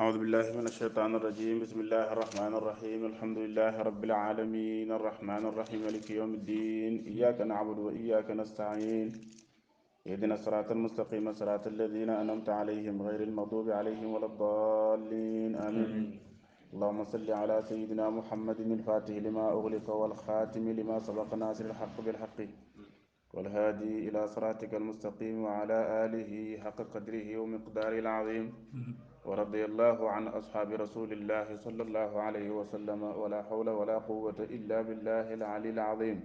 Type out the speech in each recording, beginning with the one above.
أعوذ بالله من الشيطان الرجيم. بسم الله الرحمن الرحيم. الحمد لله رب العالمين الرحمن الرحيم مالك يوم الدين. إياك نعبد وإياك نستعين. اهدنا الصراط المستقيم صراط الذين أنعمت عليهم غير المغضوب عليهم ولا الضالين آمين. اللهم صل على سيدنا محمد الفاتح لما أغلق والخاتم لما سبق ناصر الحق بالحق والهادي إلى صراطك المستقيم وعلى آله حق قدره ومقداره العظيم. ورضي الله عن أصحاب رسول الله صلى الله عليه وسلم ولا حول ولا قوة إلا بالله العلي العظيم.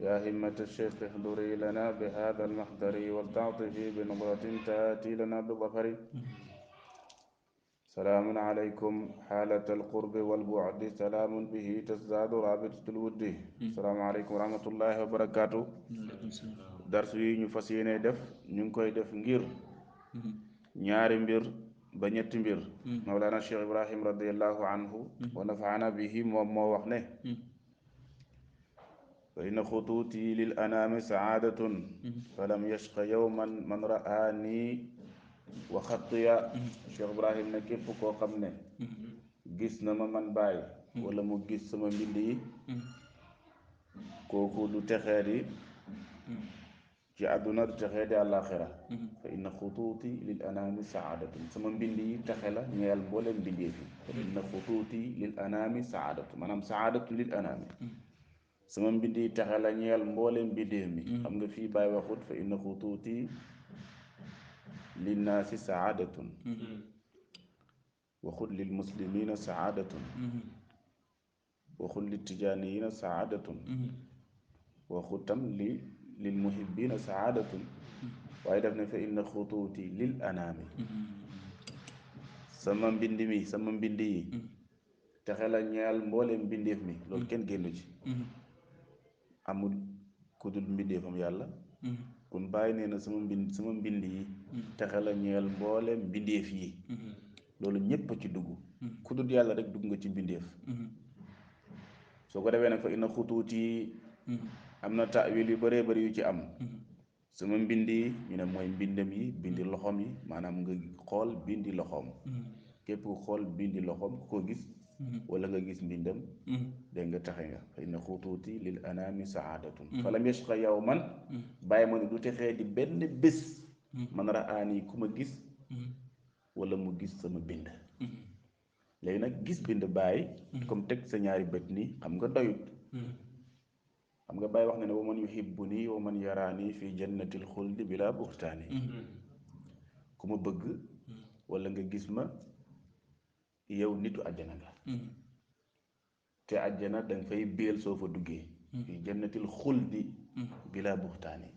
يا همة الشيخ احضري لنا بهذا المحضر ولتعطفي بنظرة تأتي لنا بالظفر. سلام عليكم حالة القرب والبعد سلام به تزداد رابطة الود. السلام عليكم ورحمة الله وبركاته. darsu yi ñu fas yéene def ñu ngi koy def ngir ñaari mbir ba ñetti mbir. Mawlana Cheikh Ibrahim radiallahu anhu wa nafaana bihi moom moo wax ne fa inna xutuuti lil anaami saadatun falam yashqa yowman man ra'aani wa xattiya. Cheikh Ibrahim ne képp koo xam ne gis na ma man baay wala mu gis sama mbind yi kooku du texee di ci àdduna du texee di àllaaxira. fa inna xutuuti lil anaami saadatun sama mbind yi texe la ñeel mbooleem mbindeef yi. fa inna xutuuti lil anaami saadatun maanaam saadatu lil anaami sama mbind yi texe la ñeel mbooleem mbindeef mi. xam nga fii bàyyi waxut fa inna xutuuti linnaasi saadatun waxut lil muslimina saadatun waxut lil tijaaniyina saadatun waxut tam lil muhibbina saadatun waaye def ne fa inna xutuuti lil anaami sama mbind mi sama mbind yi texe la ñeel mbooleem mbindeef mi. loolu kenn génnu ci. amul ku dul mbindeefam yàlla. kon bàyyi nee na sama mbind yi texe la ñeel mbooleem mbindeef yi. loolu ñépp a ci dugg. ku dul yàlla rek dugg nga ci mbindeef. soo ko defee nag fa inna xutuuti am na taawil yu bëree bëri yu ci am. sama mbind yi ñu ne mooy mbindam yi bindi loxoom yi maanaam nga xool bindi loxoom. képp ku xool bindi loxoom ku ko gis wala nga gis mbindam dégg nga taxe nga. fa inna xutuuti lil anaami saadatun falam yashqa yawman bàyyi ma ne du texee di benn bés man raani ku ma gis wala mu gis sama bind. léegi nag gis bind bàyyi comme teg sa ñaari bët nii xam nga doyut. xam nga bàyyi wax na ne wa man yuhibbuni wa man yaraani fi jannatil xuldi bila buxtaani. ku ma bëgg wala nga gis ma yow nitu àjjana nga. te àjjana danga fay béel soo fa duggee. fi jannatil xuldi bila buxtaani.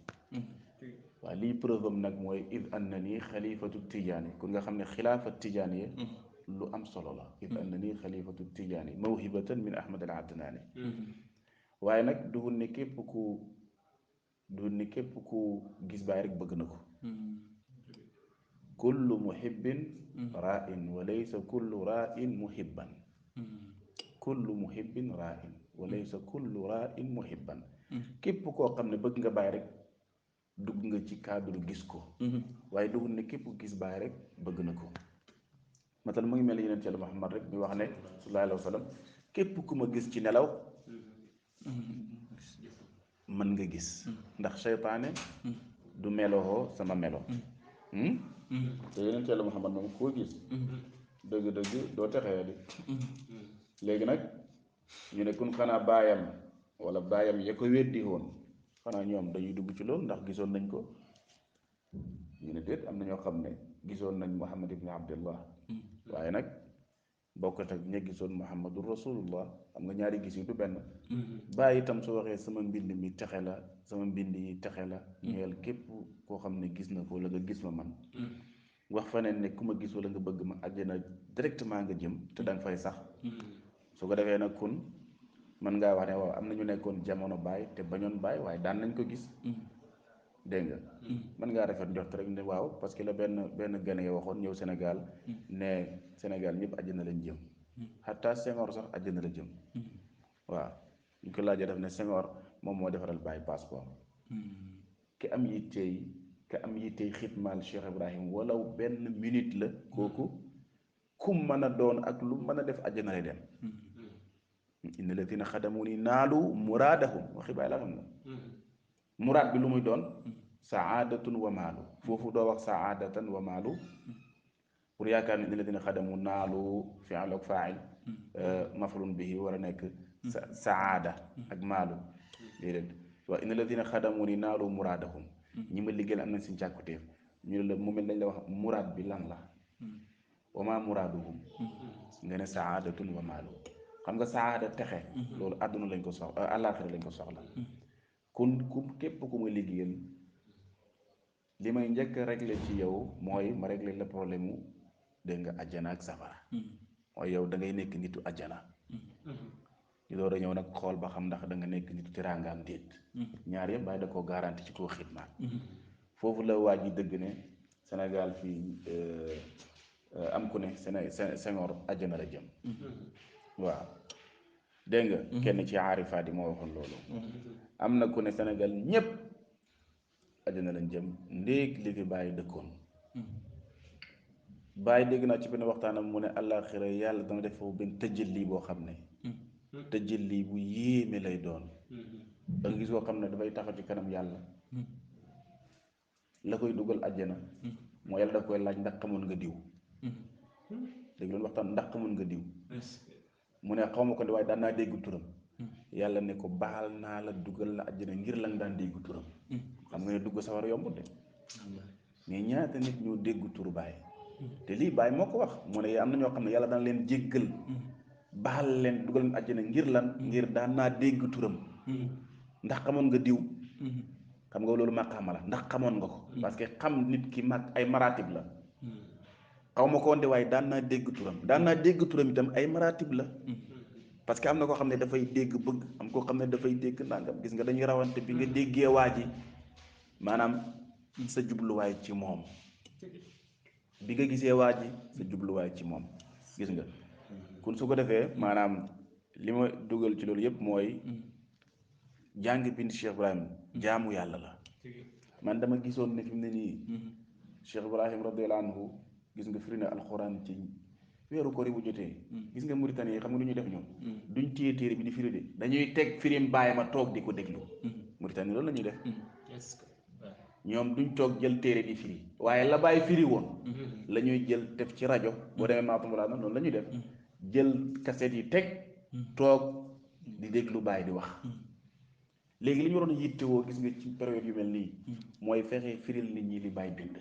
waaw lii preuve am nag mooy id annani xalifatu tijaani kon nga xam ne xilaafa tijaani yi lu am solo la. id annani xalifatu tijaani mawhibatan min ahmad al adnaani. waaye nag duhul ne képp ku gis baay rek bëgg na ko. kullu muhibbin ra'in wa laysa kullu ra'in muhibban. kullu muhibbin ra'in wa laysa kullu ra'in muhibban. képp koo xam ne bëgg nga baay rek dugg nga ci cadre gis ko. waaye duhul ne képp ku gis baay rek bëgg na ko. matal mu ngi mel ni yonent Yàlla Muhammad rek bi wax ne sallallahu alayhi wa sallam képp ku ma gis ci nelaw mën nga gis. ndax seytaane du meloo sama melo. te yonent Yàlla Muhammad moom koo gis dëgg-dëgg doo texee di. léegi nag ñu ne kun xanaa baayam wala baayam ya ko weddi woon xanaa ñoom dañuy dugg ci loolu ndax gisoon nañ ko. ñu ne déet am na ñoo xam ne gisoon nañ Muhammad ibn Abdullah waaye nag bokkut ak ña gisoon Muhammadu Rasulullah. xam nga ñaari gis yi du benn. bàyyi itam su waxee sama mbind mi texe la sama mbind yi texe la ñeel képp koo xam ne gis na ko wala nga gis ma man. wax faneen ne ku ma gis wala nga bëgg ma àjjana directement nga jëm te danga fay sax. su ko defee nag kun mën ngaa wax ne waaw am na ñu nekkoon jamono baay te bañoon baay waaye daan nañ ko gis. dégg nga mën ngaa rafet njort rek ne waaw parce que la benn gane waxoon ñëw Sénégal ne Sénégal ñëpp àjjana lañ jëm. xataa Senghor sax àjjana la jëm. waaw ñu ko laajee def ne Senghor moom moo defaral baay passeport. ki am yittey xitmaal Cheikh Ibrahim walaw benn minute la kooku kum mën a doon ak lu mën a def àjjana lay dem inna alladina xadamu ni naalu muraadahum waxi bàyyi la xam na muraad bi lu muy doon saadatun wa maalu foofu doo wax saadatan wa maalu pour yaakaar ni inna alladina xadamu naalu fi'l ak faa'il maf'ulun bihi war a nekk saada ak maalu déedéet waaw inna alladina xadamu ni naalu muraadahum ñi ma liggéeyal am nañ si càkkutéef ñu ne la mu mel dañ la wax muraad bi lan la wa maa muraaduhum nga ne saadatun wa maalu xam nga saada texe loolu àdduna lañ ko soxla àllaaxira lañ ko soxla kun képp ku ma liggéeyal li may njëkk a réglé ci yow mooy ma réglé la problème mu dégg nga ajjana ak safara mooy yow da ngay nekk nitu ajjana ñu door a ñëw nag xool ba xam ndax da nga nekk nitu teraanga am déet ñaar yëpp bàyyi da koo garanti ci koo xidmaat foofu la waa ji dëgg ne Sénégal fii am ku ne Senghor ajjana la jëm waaw dégg nga kenn ci aarifaat yi moo waxoon loolu am na ku ne Sénégal ñépp àjjana lañ jëm ndéeg li fi bàyyi dëkkoon bàyyi dégg naa ci benn waxtaanam mu ne àllaaxira yàlla dana def foofu benn tëjëli boo xam ne tëjëli bu yéeme lay doon da nga gis koo xam ne dafay taxaw ci kanam yàlla la koy dugal àjjana moo yàlla daf koy laaj ndax xamoon nga diw dégg loolu waxtaan ndax xamoon nga diw mu ne xaw ma ko ne waaye daan naa dégg turam yàlla ne ko baal naa la dugal la àjjana ngir la nga daan dégg turam xam nga ne dugg sawar yombut de mais ñaata nit ñoo dégg turu Baay te lii Baay moo ko wax mu ne am na ñoo xam ne yàlla daan leen jéggal baal leen dugal leen àjjana ngir lan ngir daan naa dégg turam ndax xamoon nga diw xam nga loolu maqaama la ndax xamoon nga ko parce que xam nit ki mag ay maratib la xaw ma ko woon de waaye daan naa dégg turam daan naa dégg turam itam ay maratib la parce que am na koo xam ne dafay dégg bëgg am koo xam ne dafay dégg nangam gis nga dañuy rawante bi nga déggee waa ji maanaam sa jubluwaay ci moom bi nga gisee waa ji sa jubluwaay ci moom gis nga kon su ko defee maanaam li ma dugal ci loolu yëpp mooy jàng bind Cheikh Ibrahim jaamu yàlla la man dama gisoon ne fi mu ne nii Cheikh Ibrahim radiyallahu anhu gis nga firi na alxuraan ci weeru koor bu jotee gis nga Mauritanie yi xam nga lu ñuy def ñoom duñ téye téere bi di firi de dañuy teg firim bàyyi ma toog di ko déglu Mauritanie loolu la ñuy def ñoom duñ toog jël téere di firi waaye la bàyyi firi woon la ñuy jël def ci rajo boo demee maatumulaa na noonu la ñuy def jël kaset yi teg toog di déglu bàyyi di wax léegi li ñu waroon yittewoo gis nga ci période yu mel nii mooy fexe firil nit ñi li bàyyi bind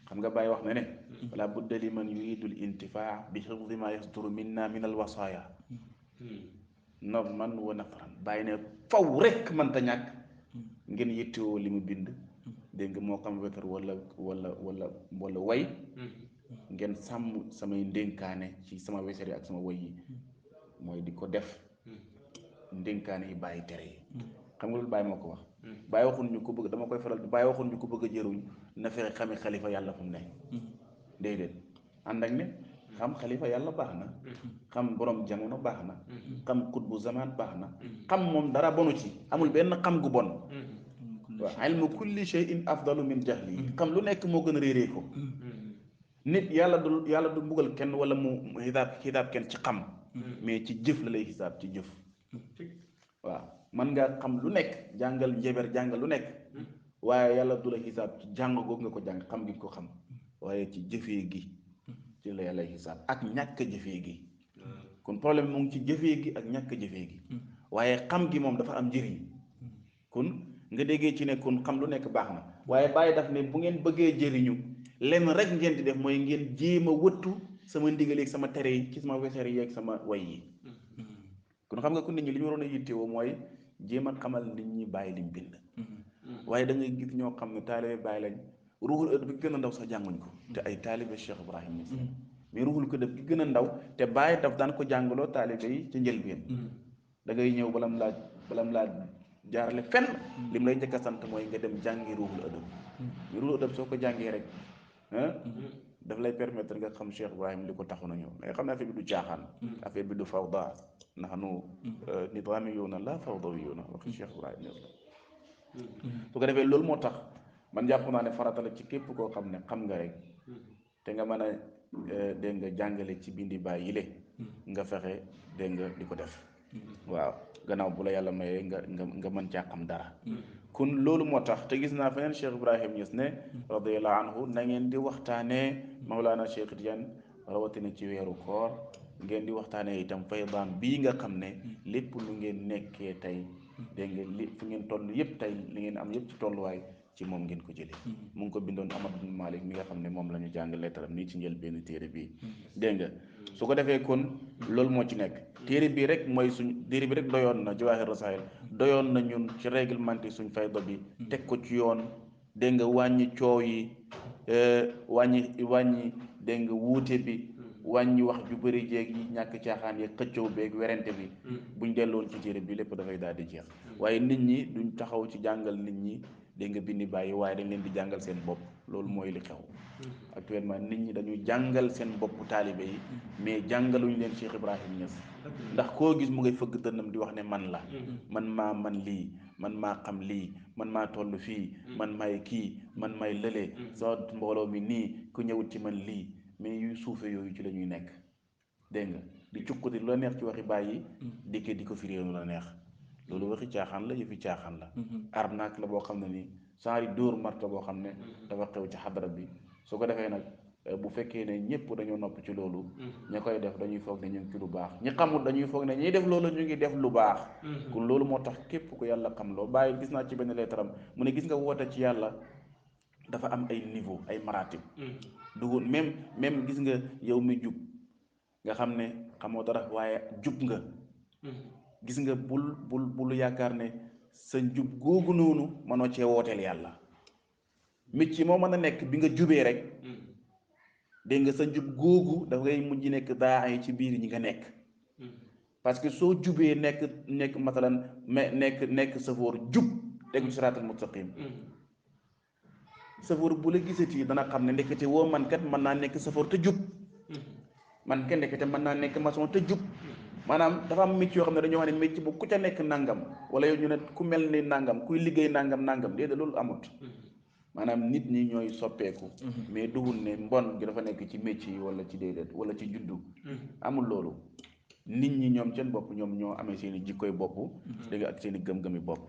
xam nga bàyyi wax na ne wala budda li man yuridul intifaa bi xifdi ma yasduru minna min al wasaaya norman wa nafran bàyyi ne faw rek mënta ñàkk ngeen yittewoo li mu bind dégg nga moo xam wetar wala way ngeen sàmm samay ndénkaane ci sama wesere ak sama way yi mooy di ko def ndénkaane yi bàyyi tere yi xam nga loolu bàyyi moo ko wax bàyyi waxul ñu ko bëgg dama koy faral bàyyi waxul ñu ko bëgg a jëruñ na fexe xami xalifa yàlla fu mu ne déedéet ànd ak ne xam xalifa yàlla baax na xam borom jamono baax na xam xutbu zaman baax na xam moom dara bonu ci amul benn xam gu bon waaw ilmu kulli shay'in afdalu min jahli xam lu nekk moo gën a réeree ko nit yàlla du buggal kenn wala mu xisaab kenn ci xam mais ci jëf la lay xisaab ci jëf waaw man nga xam lu nekk jàngal njeber jàngal lu nekk waaye yàlla du la xisaab ci jàng googu nga ko jàng xam gi ko xam waaye ci jëfee gi ci la yàlla xisaab ak ñàkk jëfee gi kon problème mu ngi ci jëfee gi ak ñàkk jëfee gi waaye xam gi moom dafa am njëriñ kon nga déggee ci ne kon xam lu nekk baax na waaye bàyyi daf ne bu ngeen bëggee jëriñu lenn rek ngeen di def mooy ngeen jéem a wëttu sama ndigal ak sama tere yi ci sama wesere yi ak sama way yi kon xam nga ku nit ñi li ñu waroon a yittewoo mooy jéem a xamal nit ñi bàyyi lim bind waaye da ngay gis ñoo xam ne taalibe bàyyi lañ ruuxul ëpp bi gën a ndaw sax jànguñ ko te ay taalibe Cheikh Ibrahim Niass mais ruuxul ko def gi gën a ndaw te bàyyi daf daan ko jàngaloo taalibe yi ci njëlbeen da ngay ñëw balam laa jaarale fenn lim lay njëkk a sant mooy nga dem jàngi ruuxul ëdëb ruuxul ëdëb soo ko jàngee rek daf lay permettre nga xam Cheikh Ibrahim li ko taxoon a ñëw mais xam ne affaire bi du caaxaan affaire bi du fawda nahnu nidaamiyuuna la fawdawiyuuna waxi Cheikh Ibrahim Niass la su ko defee loolu moo tax man jàpp naa ne farata la ci képp koo xam ne xam nga rek te nga mën a dégg nga jàngale ci bindi baay yile nga fexe dégg nga di ko def waaw gannaaw bu la yàlla mayee nga mën caa xam dara kon loolu moo tax te gis naa feneen Cheikh Ibrahim Niass ne radiyallahu anhu na ngeen di waxtaanee Mawlana Cheikh Tidiane rawatina ci weeru koor ngeen di waxtaanee itam faydaan bii nga xam ne lépp lu ngeen nekkee tey dégg nga li fu ngeen toll yëpp tey li ngeen am yëpp ci tolluwaay ci moom ngeen ko jëlee mu ngi ko bindoon Ahmad bin Malik mi nga xam ne moom la ñu jàng lettaram nii ci njël benn téere bii dégg nga su ko defee kon loolu moo ci nekk téere bii rek mooy suñ téere bi rek doyoon na Jawaahir Rasaa'il doyoon na ñun ci réglementé suñ fayda bi teg ko ci yoon dégg nga wàññi coow yi wàññi dégg nga wuute bi wàññi wax ju bëri jéeg yi ñàkk caaxaan yeeg xëccoo beeg werante bi buñ delloon ci téere bi lépp dafay daal di jeex waaye nit ñi duñ taxaw ci jàngal nit ñi dégg nga bindi bàyyi waaye dañ leen di jàngal seen bopp loolu mooy li xew actuellement nit ñi dañuy jàngal seen bopp taalibe yi mais jàngaluñ leen Cheikh Ibrahim Niass ndax koo gis mu ngay fëgg dënnam di wax ne man la man lii man maa xam lii man maa toll fii man may kii man may lële soo mbooloo mi nii ku ñëwut ci man lii mais yu suufe yooyu ci la ñuy nekk dégg nga di cukkuti lu la neex ci waxi bàyyi di ko firée lu la neex loolu waxi caaxaan la yëfi caaxaan la arnaque la boo xam ne nii saari dóor marta boo xam ne dafa xew ci xadara bi su ko defee nag bu fekkee ne ñëpp dañoo nopp ci loolu ña koy def dañuy foog ne ñu ngi ci lu baax ñi xamul dañuy foog ne ñiy def loolu ñu ngi def lu baax kon loolu moo tax képp ku yàlla xam loo bàyyi gis naa ci benn leetaram mu ne gis nga woote ci yàlla dafa am ay niveau ay maratib dugul même gis nga yow mi jub nga xam ne xamoo dara waaye jub nga gis nga bul yaakaar ne sa njub googu noonu mënoo cee wooteel yàlla métier moo mën a nekk bi nga jubee rek dégg nga sa njub googu dafay mujj nekk daa ay ci biir ñi nga nekk parce que soo jubee nekk masalan nekk safoor jub tegu siraatal mustaqim safoor bu la gisati dana xam ne ndekete woo man kat mën naa nekk safoor te jub man kenn ndekete mën naa nekk maçon te jub maanaam dafa am métier yoo xam ne dañoo wax ne métier bu ku ca nekk nangam wala yow ñu ne ku mel ni nangam kuy liggéey nangam déedéet loolu amut maanaam nit ñi ñooy soppeeku mais duhul ne mbon gi dafa nekk ci métier yi wala ci déedéet wala ci juddu amul loolu nit ñi ñoom seen bopp ñoom ñoo amee seen i jikkoy bopp dégg nga ak seen i gëm-gëmi bopp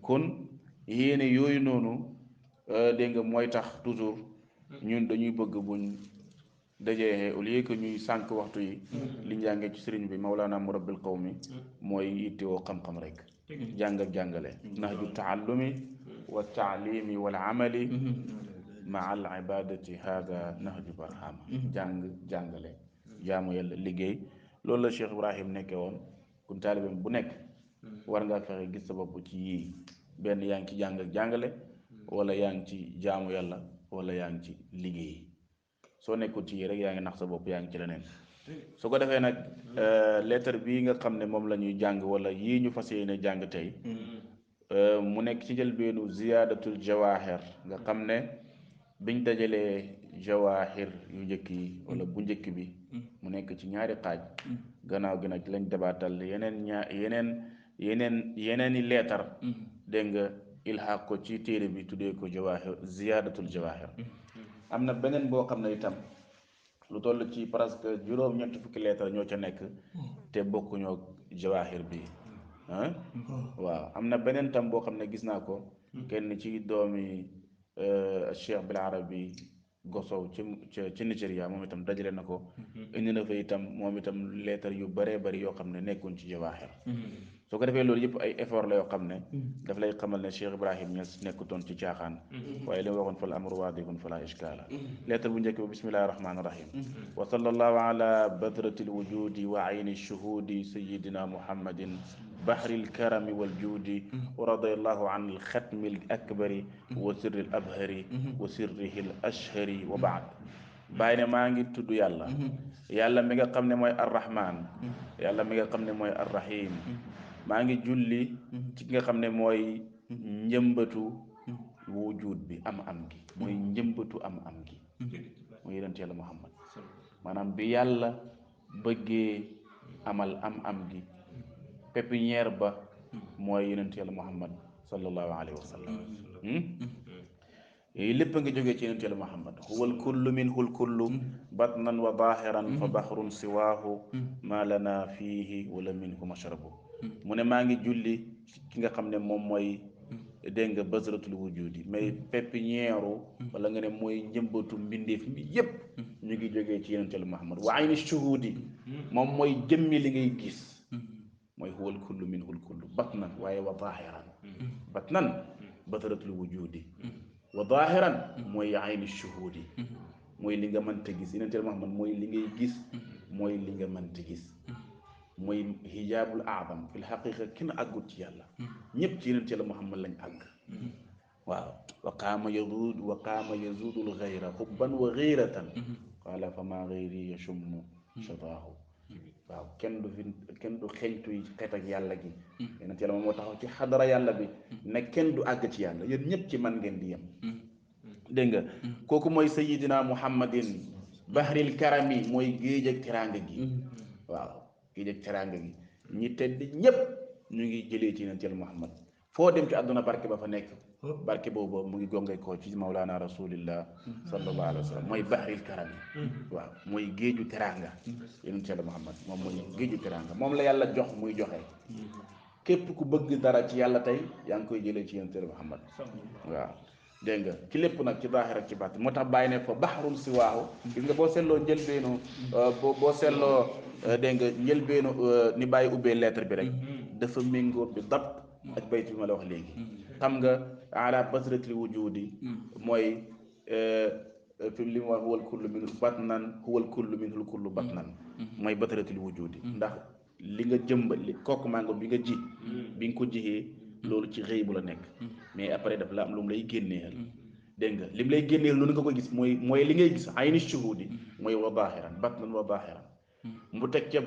kon yéene yooyu noonu dégg nga mooy tax toujours ñun dañuy bëgg buñ dajee au lieu que ñuy sànq waxtu yi li njàngee ci sëriñ bi Mawlana murabbil qawmi mooy yittewoo xam-xam rek jàng ak jàngale nahju taallumi wa taalimi wal amali maa al ibadati hada nahju barhama jàngale jaamu yàlla liggéey loolu la Cheikh Ibrahim nekkee woon kun taalibeem bu nekk war ngaa fexe gis sa bopp ci yii benn yaa ngi ci jàng ak jàngale wala yaa ngi ci jaamu yàlla wala yaa ngi ci liggéey soo nekkul ci yii rek yaa ngi nax sa bopp yaa ngi ci leneen su ko defee nag lettre bii nga xam ne moom la ñuy jàng wala yii ñu fas yéene jàng tey mu nekk ci njëlbeenu ziyaadatul jawahir nga xam ne biñ dajalee jawahir yu njëkk yi wala bu njëkk bi mu nekk ci ñaari xaaj gannaaw gi nag lañ dabaatal yeneeni leetar dégg nga ilhaq ko ci téere bi tuddee ko jawahir ziyaadatul jawahir am na beneen boo xam ne itam lu toll ci presque juróom-ñetti fukki leetar ñoo ca nekk te bokkuñoo jawahir bi waaw am na beneen tam boo xam ne gis naa ko kenn ci doomi Cheikh Bil Arabi Gosow ci Nigeria moom itam dajale na ko indi na fa itam moom itam leetar yu bëree bëri yoo xam ne nekkuñ ci jawahir soo ko defee loolu yëpp ay effort la yoo xam ne daf lay xamal ne Cheikh Ibrahim Niass nekkutoon ci caaxaan waaye li ma waxoon fa la amru waadihun fala ishkaala lettre bu njëkk bi bismillahi rahmaani rahim wa sallallahu ala badratil wujudi wa ayni shuhudi sayidina muhammadin bahri lkarami waljudi wa radiyallahu an alxatmi alakbari wa sirri al abhari wa sirrihi al ashhari wa baad bàyyi ne maa ngi tudd yàlla mi nga xam ne mooy arrahman yàlla mi nga xam ne mooy arrahim maa ngi julli ci nga xam ne mooy njëmbatu wujud bi am gi mooy njëmbatu am gi mooy yonent yàlla muhammad maanaam bi yàlla bëggee amal am gi pépinière ba mooy yonent yàlla muhammad sallallahu alayhi wa sallam yooyu lépp a ngi jógee ci yonent yàlla Muhammad huwa al kullu minhu al kullu batnan wa zahiran fa bahrun siwaahu ma lana fiihi wala minhu mashrabu mu ne maa ngi julli ki nga xam ne moom mooy dégg nga basratul wujudi mais pépinière wala nga ne mooy njëmbatu mbindeef mi yépp ñu ngi jógee ci yonent yàlla Muhammad wa ayni shuhudi moom mooy jëmmi li ngay gis mooy huwal kullu minhul kullu batnan waaye wa zahiran batnan basratul wujudi wa zahiran mooy ayni shuhudi mooy li nga mënta gis yonent yàlla Muhammad mooy li ngay gis mooy li nga mënta gis mooy hijaabul aadam fil xaqiqa kenn àggut ci yàlla ñëpp ci yonent yàlla Muhammad lañ àgg waaw wa qaama yazudul gayra xubban wa gayratan qaala fa maa gayri yashummu shataahu waaw kenn du xeñtu xet ak yàlla gi yonent yàlla moom moo taxaw ci xadara yàlla bi ne kenn du àgg ci yàlla yéen ñëpp ci man ngeen di yem dégg nga kooku mooy sayidina muhammadin bahril karami mooy géej ak teraanga gi waaw géej ak teraanga gi ñi tedd ñépp ñu ngi jëlee ci yonent yàlla muhammad foo dem ci àdduna barke ba fa nekk barke boobu mu ngi gongee ko ci mawlaana rasulillah sallallahu alayhi wa sallam mooy bahril karami waaw mooy géeju teraanga yonent yàlla muhammad moom mooy géeju teraanga moom la yàlla jox muy joxe képp ku bëgg dara ci yàlla tey yaa ngi koy jëlee ci yonent yàlla muhammad waaw dégg nga ci lépp nag ci zaahir ak ci baatin moo tax bàyyi ne fa bahrun siwaahu gis nga boo seetloo njëlbeenu boo seetloo dégg nga njëlbeenu ni bàyyi ubbee lettre bi rek dafa méngoo bi dab ak bayt bi ma la wax léegi xam nga ala basratil wujudi mooy fi li mu wax huwal kullu min batnan huwal kullu minhul kullu batnan mooy basratil wujudi ndax li nga jëmba kooku mango bi nga ji bi nga ko jiyee loolu ci xëy bu la nekk mais après daf la am lu mu lay génneel dégg nga li mu lay génneel loolu nga koy gis mooy li ngay gis ayni shuhudi mooy wa baaxiran batnan wa baaxiran mu teg ca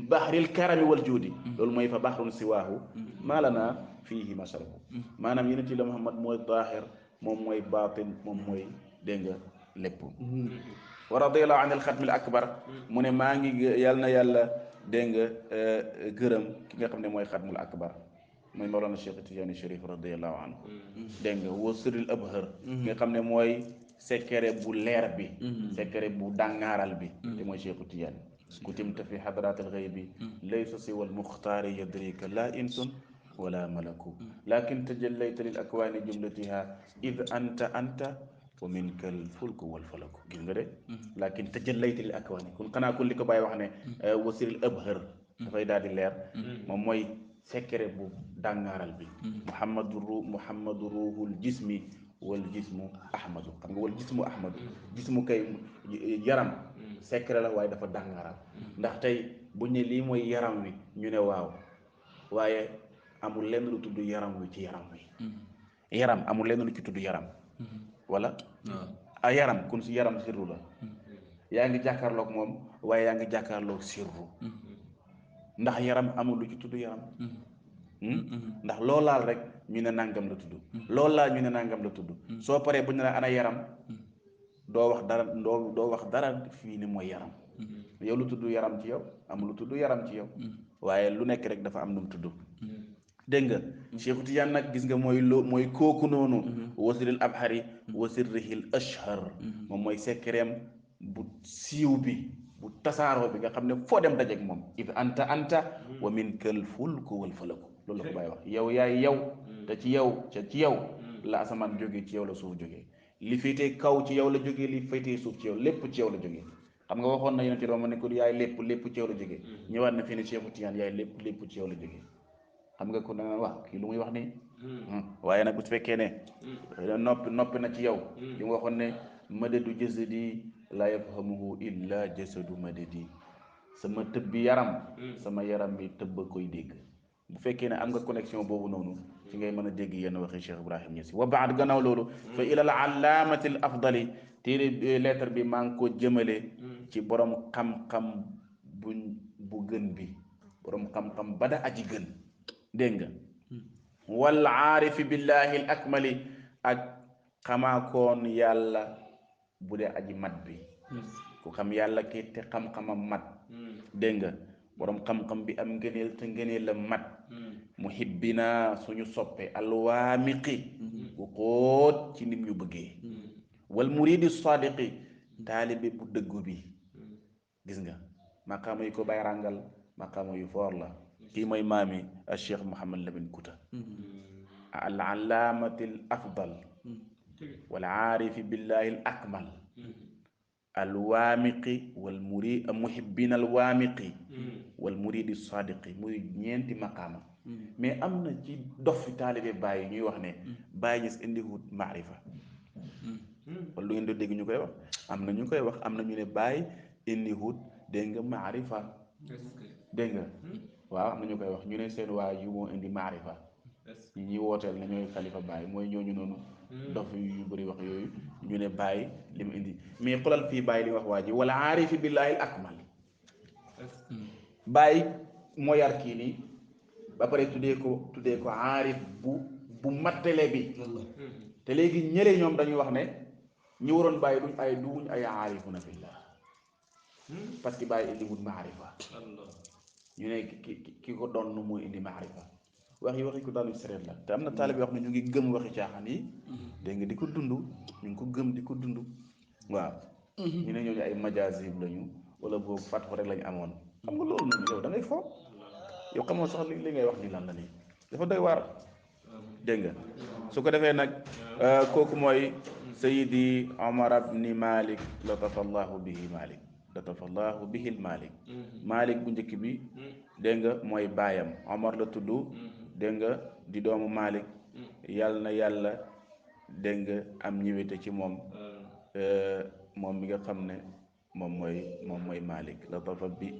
bahril karami wal juudi loolu mooy fa bahrun siwaahu maa lanaa fiihi mashrabu maanaam yonent la Muhammad mooy zaahir moom mooy baatin moom mooy dégg nga lépp wa radiyallahu anil xatmil akbar mu ne maa ngi yàlla na yàlla dégg nga gërëm ki nga xam ne mooy xatmul akbar mooy Mawlana Cheikh Tidiane Chérif radiyallahu anhu dégg nga wa sirril abhar nga xam ne mooy secret bu leer bi secret bu dàngaaral bi te mooy Cheikh Tidiane kutimta fi hadratil ghaybi laysa siwal muxtaari yadrika la insun wala malaku lakin tajallayta lil akwaani jumlatiha id anta wa minka al fulku wal falaku gis nga de lakin tajallayta lil akwaani kon xanaa kon li ko bàyyi wax ne wasiril abhar dafay daal di leer moom mooy secret bu dàngaaral bi muhammadu ruhul jismi wal jismu ahmadu xam nga wal jismu ahmadu jismu kay yaram secret la waaye dafa dàngaaral ndax tey bu ñu ne lii mooy yaram wi ñu ne waaw waaye amul lenn lu tudd yaram wi ci yaram wi yaram amul lenn lu ci tudd yaram wala a yaram kun si yaram sirru la yaa ngi jàkkaarloog moom waaye yaa ngi jàkkaarloog sirru ndax yaram amul lu ci tudd yaram ndax loo laal rek ñu ne nangam la tudd loo laal ñu ne nangam la tudd soo paree bu ñu ne la ana yaram doo wax dara fii ni mooy yaram yow lu tudd yaram ci yow amul lu tudd yaram ci yow waaye lu nekk rek dafa am nu mu tudd dégg nga Cheikh Tidiane nag gis nga mooy kooku noonu wasiril abhari wasirrihil ashhar moom mooy sekkereem bu siiw bi bu tasaaroo bi nga xam ne foo dem dajeek moom id anta wa minkal fulku wal falaku loolu la ko bàyyi wax yow yaay yow te ci yow la asamaan jógee ci yow la suuf jógee li féetee kaw ci yow la jógee li féetee suuf ci yow lépp ci yow la jógee xam nga waxoon na yonent ba ma ne ko yaay lépp ci yow la jógee ñëwaat na fii ne Cheikh Tidiane yaay lépp ci yow la jógee xam nga ko da nga wax kii lu muy wax nii waaye nag bu fekkee ne noppi na ci yow li mu waxoon ne madadu jasadi la yafhamuhu illa jasadu madadi sama tëbbi yaram sama yaram bi tëbb koy dégg bu fekkee ne am nga connexion boobu noonu ci ngay mën a dégg yenn waxi Cheikh Ibrahim Niass wa baad gannaaw loolu fa ilal allaamati al afdali téere lettre bi maa ngi ko jëmale ci borom xam-xam bu gën bi borom xam-xam ba da aji gën dégg nga wal aarifi billahi al akmali ak xamaakoon yàlla bu dee aji mat bi ku xam yàlla kii te xam-xamam mat dégg nga borom xam-xam bi am ngëneel te ngëneel la mat muhibbina suñu soppe alwaamiqi bu xóot ci nim ñu bëggee wal muridi sadiqi taalibe bu dëggu bi gis nga maqaama yi ko bay ràngal maqaama yu foor la kii mooy maami al cheikh Mouhamad Lamine Kouta al allaamati al afdal wal aarifi billahi al akmal al waamiqi wal muri muhibbina al waamiqi wal muridi sadiqi muy ñeenti maqaama mais am na ci dof fi taalibe bàyyi ñuy wax ne bàyyi ñis indiwut maarifa wala lu ngeen di dégg ñu koy wax am na ñu koy wax am na ñu ne bàyyi indiwut dégg nga maarifa dégg nga waaw am na ñu koy wax ñu ne seen waay yu moo indi maarifa ñi ñuy wooteel ne ñooy xalifa bàyyi mooy ñooñu noonu dof yu bëri wax yooyu ñu ne bàyyi li mu indi mais xolal fii bàyyi li wax waa ji wala aarifi billahi akmal bàyyi moo yar kii nii ba pare tuddee ko aarif bu mattale bi te léegi ñële ñoom dañuy wax ne ñu waroon bàyyi duñ ay aarifuna billah parce que bàyyi indi wut maarifa ñu ne ki ko doon nu mooy indi maarifa waxi ko daanu sereet la te am na taalib yoo xam ne ñu ngi gëm waxi caaxaan yi dégg nga di ko dund ñu ngi ko gëm di ko dund waaw ñu ne ñooñu ay majaazib lañu wala boog fatwa rek lañu amoon xam nga loolu noonu yow da ngay foog yow xamoo sax li ngay wax ni lan la nii dafa doy waar dégg nga su ko defee nag kooku mooy sayidi Omar ibni Malik latafallahu bihi Malik latafallahu bihi Malik Malik bu njëkk bi dégg nga mooy baayam Omar la tudd dégg nga di doomu Malik yàlla na yàlla dégg nga am ñëwete ci moom moom mi nga xam ne moom mooy Malik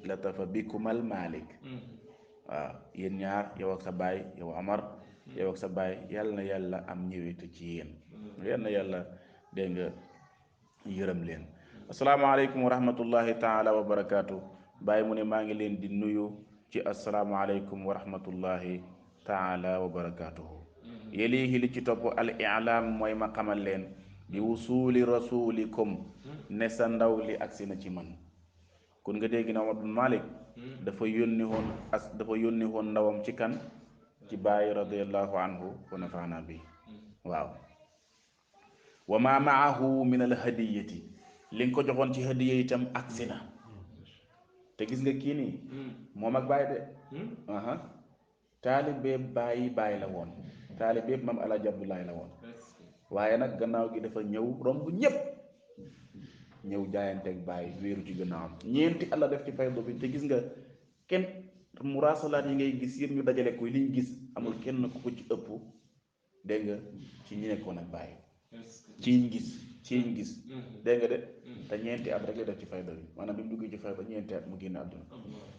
latafa bikumal Malik waaw yéen ñaar yow ak sa baay yow Omar yow ak sa baay yàlla na yàlla am ñëwete ci yéen yàlla na yàlla dégg nga yërëm leen asalaamaaleykum wa rahmatullahi taala wa barakaatu bàyyi mu ne maa ngi leen di nuyu ci asalaamaaleykum wa rahmatullahi taala wa barakaatuhu yelihi li ci topp al i'laam mooy ma xamal leen bi wusuuli rasulikum ne sa ndaw li agsi na ci man kon nga dégg na Omar bin Malik dafa yónni woon ndawam ci kan ci bàyyi radiallahu anhu wa nafaana bi waaw wa ma maahu min al hadiyati li nga ko joxoon ci hadiya itam agsi na te gis nga kii nii moom ak bàyyi de taalibe bàyyi la woon taalibe maam Alaaji Abdoulaye la woon waaye nag gannaaw gi dafa ñëw romb ñépp ñëw jaayanteeg bàyyi wéeru ci gannaawam ñeenti Allah def ci fayda bi te gis nga kenn muraasalaat yi ngay gis yëpp ñu dajale ko liñ gis amul kenn ku ko ci ëpp dégg nga ci ñi nekkoon ak bàyyi ci ñu gis dégg nga de te ñeenti at rek la def ci fayda bi maanaam bi mu duggee ci fayda ñeenti at mu génn àdduna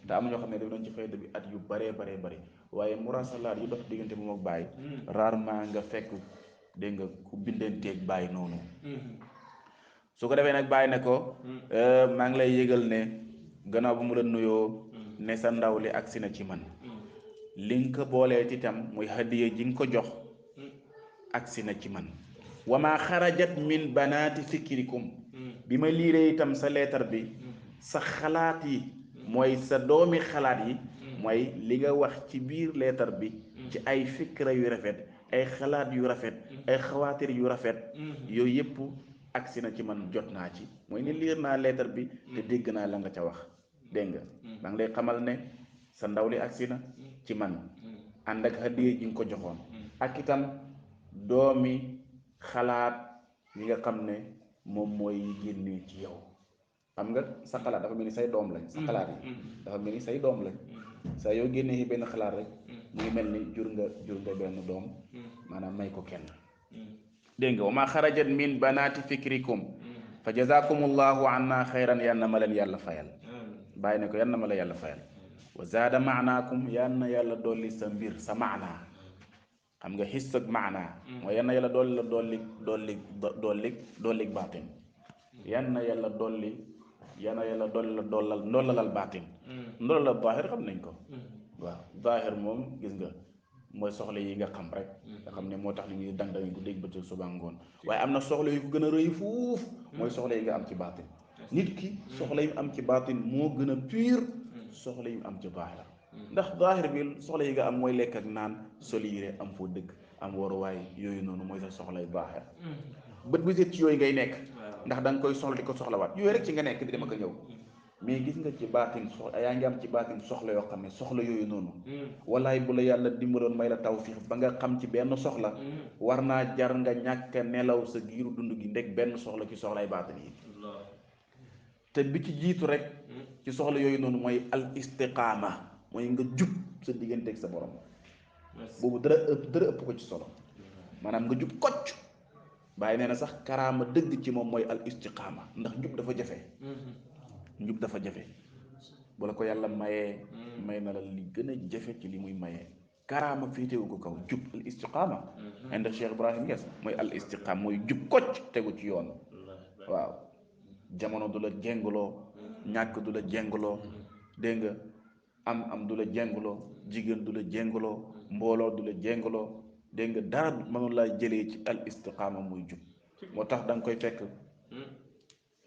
te am na ñoo xam ne daf doon ci fayda bi at yu baree bëri waaye muraasalaat yu dox diggante moom ak bàyyi rarement nga fekk dégg nga ku bindanteeg bàyyi noonu su ko defee nag bàyyi ne ko maa ngi lay yëgal ne gannaaw bu mu la nuyoo ne sa ndaw li agsi na ci man li nga ko boolee ci tam muy hadiya ji nga ko jox agsi na ci man wa ma xarajat min banaati fikrikum bi ma liiree itam sa leetar bi sa xalaat yi mooy sa doomi xalaat yi mooy li nga wax ci biir leetar bi ci ay fikra yu rafet ay xalaat yu rafet ay xawaatir yu rafet yooyu yëpp agsi na ci man jot naa ci mooy ni liir naa leetar bi te dégg naa la nga ca wax dégg nga maa ngi lay xamal ne sa ndaw li agsi na ci man ànd ak hadiya ji nga ko joxoon ak itam doomi xalaat yi nga xam ne moom mooy génnee ci yow xam nga sa xalaat dafa mel ni say doom lañ sa xalaat yi dafa mel ni say doom lañ saa yoo génnee ci benn xalaat rek mu ngi mel ni jur nga benn doom maanaam may ko kenn dégg nga wa ma xarajat min banaati fikrikum fa jazakumullahu anna xayran yal na ma leen yàlla fayal bàyyi ne ko yal na ma la yàlla fayal wa zaada maanaakum yal na yàlla dolli sa mbir sa maanaa xam nga xis ak maanaa mooy yal na yàlla dolli baatin yal na yàlla dolli la ndollalal baatin ndollalal zaahir xam nañ ko waaw zaahir moom gis nga mooy soxla yi nga xam rek nga xam ne moo tax li ñuy dang ko dégg ba suba ngoon waaye am na soxla yu ko gën a rëy fuuf mooy soxla yi nga am ci baatin nit ki soxla yi am ci baatin moo gën a pur soxla yi am ci zaahir ndax zaahir bi soxla yi nga am mooy lekk ak naan sol yére am foo dëkk am waruwaay yooyu noonu mooy sa soxlay zaahir bët bu set ci yooyu ngay nekk ndax da nga koy soxla di ko soxlawaat yooyu rek ci nga nekk di dama ko ñëw mais gis nga ci baatin soxla yaa ngi am ci baatin soxla yoo xam ne soxla yooyu noonu walaay bu la yàlla dimbaloon may la tawfiix ba nga xam ci benn soxla war naa jar nga ñàkk a nelaw sa giiru dund gi ndeg benn soxla ci soxlay baatin yi te bi ci jiitu rek ci soxla yooyu noonu mooy al istiqaama mooy nga jub sa digganteeg sa borom boobu dara ëpp ko ci solo maanaam nga jub kocc bàyyi nee na sax karaama dëgg ci moom mooy al istiqaama ndax njub dafa jafe njub dafa jafe bu la ko yàlla mayee may na la li gën a jafe ci li muy mayee karaama féetewu ko kaw jub al istiqaama inda Cheikh Ibrahim Niass mooy al istiqaama mooy jub kocc tegu ci yoon waaw jamono du la jengloo ñàkk du la jengloo dégg nga am du la jengloo jigéen du la jengloo mbooloo du la jengloo dégg nga dara mënu laa jëlee ci al istiqaama muy jub moo tax da nga koy fekk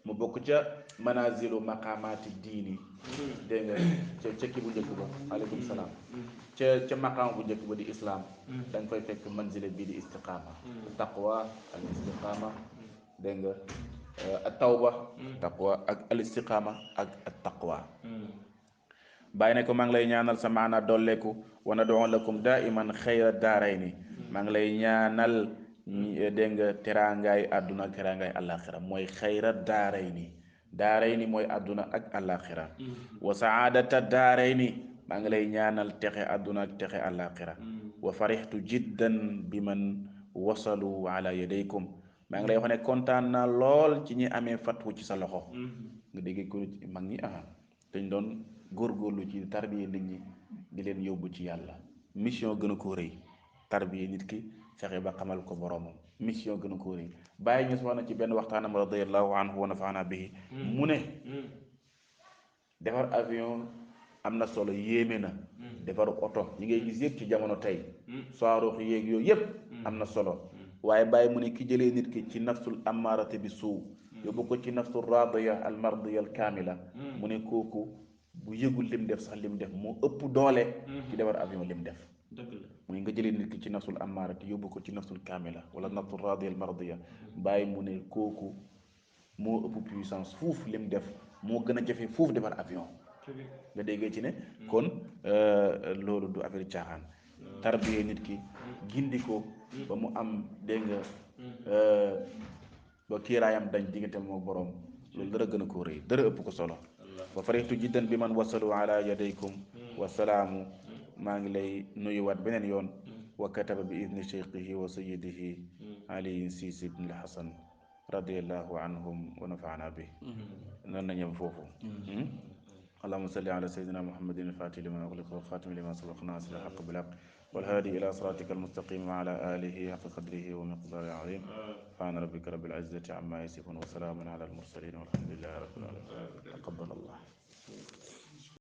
mu bokk ca manazilu maqaamaati diini dégg nga ca kii bu njëkk ba aleykum salaam ca maqaama bu njëkk ba di islaam da nga koy fekk manzile bii di istiqaama taqwa al istiqaama dégg nga tawba taqwa ak al istiqaama ak at taqwa bàyyi ne ko maa ngi lay ñaanal sa maana dolleeku wa nad'u lakum daiman xayra daarayni maa ngi lay ñaanal dégg nga teraangaay àdduna ak teraangaay àllaaxira mooy xayra daarayni mooy àdduna ak àllaaxira wa saadata daarayni maa ngi lay ñaanal texe àdduna ak texe àllaaxira wa farixtu jiddan bi man wasalu ala yadaykum maa ngi lay wax ne kontaan naa lool ci ñi amee fatwu ci sa loxo nga dégg ko mag ñi dañ doon góorgóorlu ci tarbiye nit ñi di leen yóbbu ci yàlla mission gën a koo rëy tarbiye nit ki fexe ba xamal ko boroomam mission gën a koo rëy bàyyi ñu wax na ci benn waxtaanam radiyallahu anhu wa nafaana bihi mu ne defar avion am na solo yéeme na defar oto yi ngay gis yëpp ci jamono tey saaruux yéeg yooyu yëpp am na solo waaye bàyyi mu ne ki jëlee nit ki ci nafsul ammaarate bi suu yóbbu ko ci nafsul raadiya al mardiya al kaamila mu ne kooku bu yëgul lim def sax lim def moo ëpp doole ci defar avion lim def muy nga jëlee nit ki ci nafsul ammaarate yóbbu ko ci nafsul kaamila wala nafsul raadiya al mardiya bàyyi mu ne kooku moo ëpp puissance fuuf lim def moo gën a jafe fuuf defar avion nga déggee ci ne kon loolu du affaire caaxaan tarbiyee nit ki gindi ko ba mu am dégg nga ba kiiraayam dañ diggante moom borom loolu dara gën a koo rëy dara ëpp ko solo wa farixtu jiddan bi man wasalu ala yadaykum wasalaamu maa ngi lay nuyuwaat beneen yoon wa kataba bi idni cheikhihi wa sayidihi aliyin siisi ibn alxasan radiallahu anhum wa nafaana bi noonu na ñëw foofu اللهم صل على سيدنا محمد الفاتح لما أغلق والخاتم لما سبق ناصر الحق بالحق والهادي إلى صراطك المستقيم وعلى آله حق قدره ومقداره العظيم سبحان ربك رب العزة عما يصفون وسلام على المرسلين والحمد لله رب العالمين تقبل الله